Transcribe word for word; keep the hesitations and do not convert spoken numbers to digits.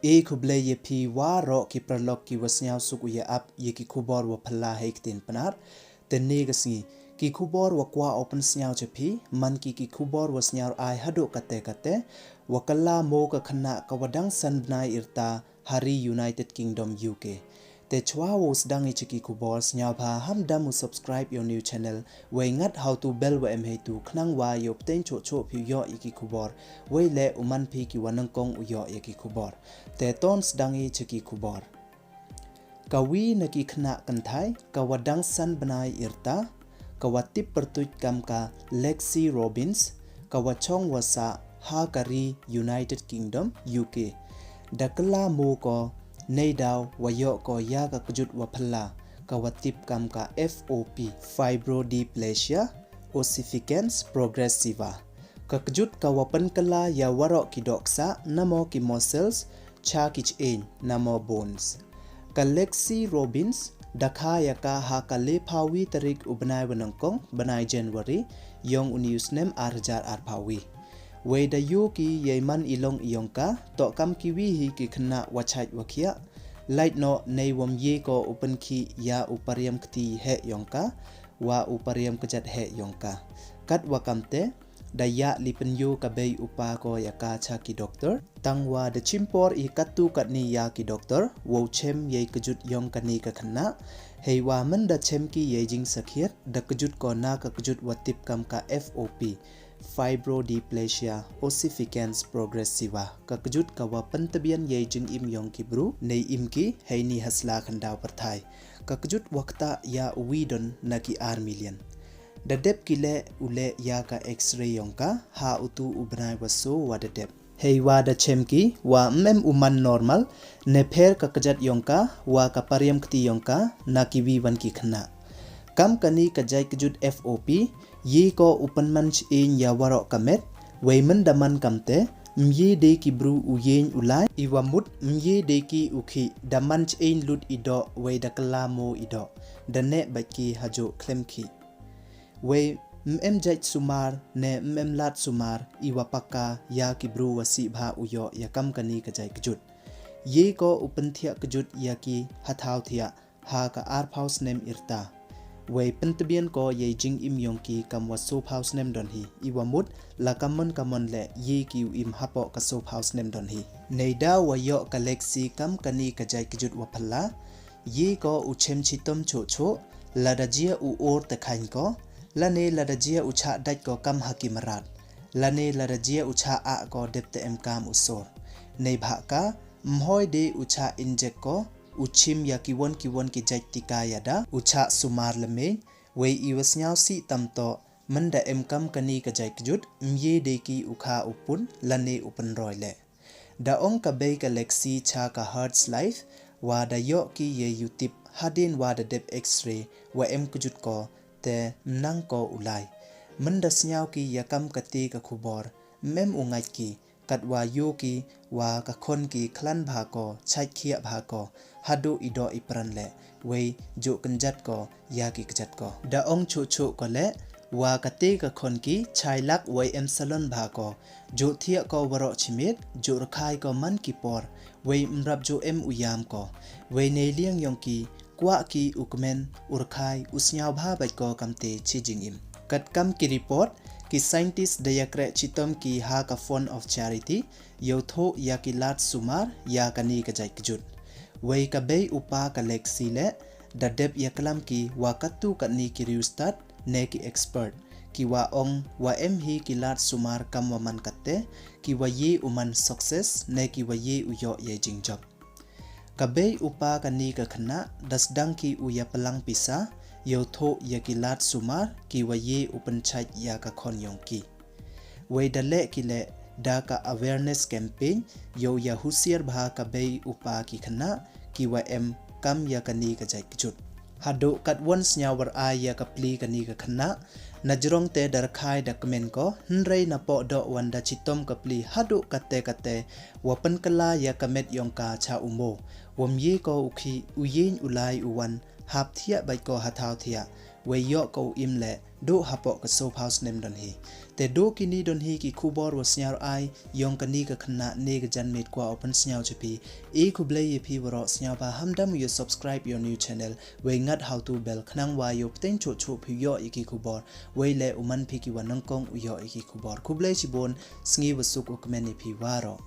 E khublei ya phi waroh ki paralok ki wa sniawsuk u ya ap ya ki khubor wa phylla hei ktien Pnar. Te ne ka sngi, ki khubor wa kwah u pynsniaw cha phi, man ki ki khubor wa sniaw ai haduh kate kate, wa kylla mo ka khynnah ka wa dang san bnai yrta ha ri United Kingdom, U K. Te chwa wow sdang i cha ki khubor, sniawbha ham dam u subscribe ya u new channel, wei ngat ha u tu bell wa em heitu khnang wa yow pteng choh choh phi u yoh ya ki khubor, wei le u man phi ki wa nyngkong u yoh ya ki khubor. Te ton sdang i cha ki khubor. Ka wi na ki khynnah kynthai, ka wa dang san bnai yrta, ka wa tip pyrtuit kam ka Lexi Robbins, ka wa chong wa sah ha ka ri United Kingdom, U K. Da kylla mo ko, neidaw wa yoh ko ya ka kjut wa phylla, ka wa tip kam ka F O P, fibrodysplasia ossificans progressiva. Ka kjut ka wa pynkylla ya waroh ki dohksah, namo ki muscles, cha ki ch'eng, namo bones. Ka Lexi Robbins, da kha ya ka ha ka le phaw wi tarik u bnai wa nyngkong, bnai January, yong u ni u snem ar hajar ar phaw wi. Wei da yoh ki yei man i long i yong ka, toh kam ki wi hi ki khynnah wa chait wa khiah. Lait noh nei wam ye ko u pynkhih ya u pariam kti heh yong ka, wa u pariam kjat heh yong ka. Kat wa kamte, da yah li pynyoh ka bei u pa ko ya ka cha ki doktor. Tang wa da chim por i katu katni ya ki doktor, wow chem yei kjut yong kani ka khynnah. Hei wa man da chem ki yei jingsakhiat, da kjut ko na ka kjut wa tip kam ka F O P, fibrodysplasia ossificans progressiva. Ka kjut ka wa pyntbian yei jingim yong ki bru, nei im ki, hei ni ha sla khyndaw pyrthai. Ka kjut wa ktah ya u wi don na ki ar million. Da dep ki le u le ya ka X-ray yong ka, ha u tu u bnai wa so wa da dep. Hei wa da chem ki, wa mm em u man normal, ne pher ka kjat yong ka, wa ka pariam kti yong ka, na ki wi wan ki khynnah. Kam kani ka jait kjut F O P, ye ko u pynman ch'eng ya waroh ka met, wei man da man kamte, mm ye de ki bru u yeng u lai, i wa mut, mm ye de ki u khih, da man ch'eng lut i doh, wei da kylla mo i doh, da neh bait ki ha joh khlem khih. Wei, mm em jait sumar, ne mm em lad sumar, i wa paka ya ki bru wa sih bha u yoh ya kam kani ka jait kjut. Ye ko u pynthiah kjut ya ki ha thaw thiah, ha ka ar phaw snem yrta. Wei pyntbian ko yei jingim yong ki kam wa so phaw snem don hi, i wa mut, la kamon kamon le ye ki u im hapoh ka so phaw snem don hi. Neidaw wa yoh ka Lexi kam kani ka jait kjut wa phylla, ye ko u chem chitom choh choh, lada jia u or te khain ko, lane lada jia u chah dait ko kam ha ki mrad, lane lada jia u chah ah ko dep te em kam u sor. Neibhah ka, mm hoi de u chah inject ko, u chim ya ki won ki won ki jait tika ya da, u chah sumar le mei, wei i wa sniaw sih tam toh, man da em kam kani ka jait kjut, mm ye de ki u kha u pun, lane u pynroi le. Da ong ka bei ka Lexi cha ka Hertz Life, wa da yoh ki yei u tip hadien wa da dep X-ray, wa em kjut ko, te mm nang ko u lai. Man da sniaw ki ya kam kati ka khubor, mm em u ngait ki, kat wa yoh ki, wa ka khon ki khlan bha ko, chait khiah bha ko, haduh i doh i pran le, wei joh kynjat ko, ya ki kjat ko. Da ong choh choh ko le, wa kati ka khon ki, chai lak wei em salon bha ko, joh thiah ko waroh chimit, joh rkhai ko man ki por, wei mm rap joh em u yam ko, wei nei liang yong ki, kwah ki u kmen, u rkhai, u sniaw bha bait ko kamte chi jingim. Kat kam ki report, ki scientist da ya kreh chitom ki ha ka Fund of Charity, yow thoh ya ki lad sumar, ya kani ka jait kjut. Wei ka bei u pa ka Lexi le, da dep ya klam ki wa katu katni ki riewstad, ne ki expert. Ki wa ong wa em hi ki lad sumar kam wa man katte, ki wa ye u man success, ne ki wa ye u yoh yei jingjop. Ka bei u pa kani ka khynnah, da sdang ki u ya plang pisa, yow thoh ya ki lad sumar, ki wa ye u pynchait ya ka khon yong ki. Wei da leh ki le, da ka awareness campaign, yow ya husiar bha ka bei u pa ki khynnah, ki wa em kam ya kani ka jait kjut. Haduh kat wan sniaw war ai ya ka pli kani ka khynnah, na jrong te da rkhai da kmen ko, hynrei na poh doh wan da chitom ka pli haduh kate kate, wa pynkylla ya ka met yong ka cha u mo. Wam ye ko u khih, u yeng u lai u wan, hap thiah bait ko ha thaw thiah, wei yoh ko u im le, Dooh hapoh ka soo phaw snem don hi. Te dooh kini don hi ki khubor wa sniaw ai yong kani ka khynnah ne ka janmiet kwah u pynsniaw cha phi. I khublei ya phi waroh, sniaw ba ham dam u ya subscribe ya u new channel, wei ngat ha u tu bell khnang wa yow pteng choh choh phi u yoh ya ki khubor, wei le u man phi ki wa nyngkong u yoh ya ki khubor. Khublei chibun, sngi wa suk u kmen ya phi waroh.